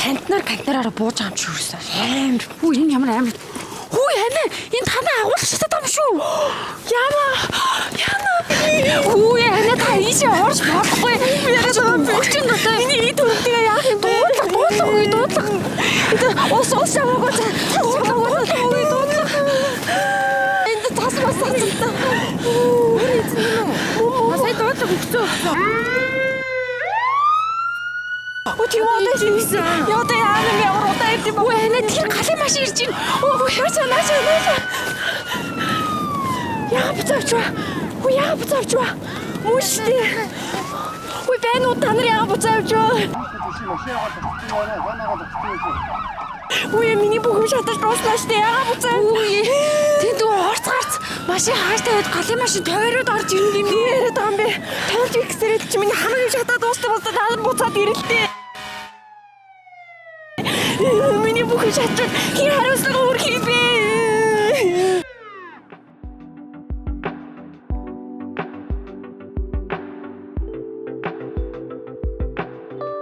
Контейнераараа бууж байгаа юм чи юусэн. Амар. Хүү, энэ ямар амар. Хүү, яана, энэ танаа агуулах шатаад байгаа юм шүү. Яна. Яна. Хүү, яана, та ийшээ орж болохгүй. Яриад байгаа юм. Өгчин одоо миний эд хөрөнгөтэйгээ яах юм бэ? Дуудлага, дуудлага үгүй, дуудлага. Энэ ус ус яваагүй. Дуудлага, дуудлага үгүй, дуудлага. Энд тас бас цацалтай. Хүү, эзэн юм уу? Сая дуудлага өгцөө өгцөө. Оо, тийм одоо хийсэн. Яа, одоо яана, ямар удаа ирд юм бэ? Үгүй ээ, тэр галын машин ирж байна. Оо, яачаа, наачаа, наачаа. Яа, буцаа авчваа. Үгүй, яа, буцаа авчваа. Мөн штэ. Үгүй байна уу, та нар яа буцаа авчваа? Үгүй, миний бүх юм шатаж дууслаа штэ. Яа, буцаа. Үгүй. Тэнд үү орц гарц машин хааш тавиад галын машин тойроод орж ирнэ юм яриад байгаа юм бэ? Тойрж ирэх гэсээр чи миний хамаг юм шатаад дуустай болоо, та нар буцаад ирэлтэй. Миний бүх юм шатчихад хин хариуцлага өөр хийх вэ?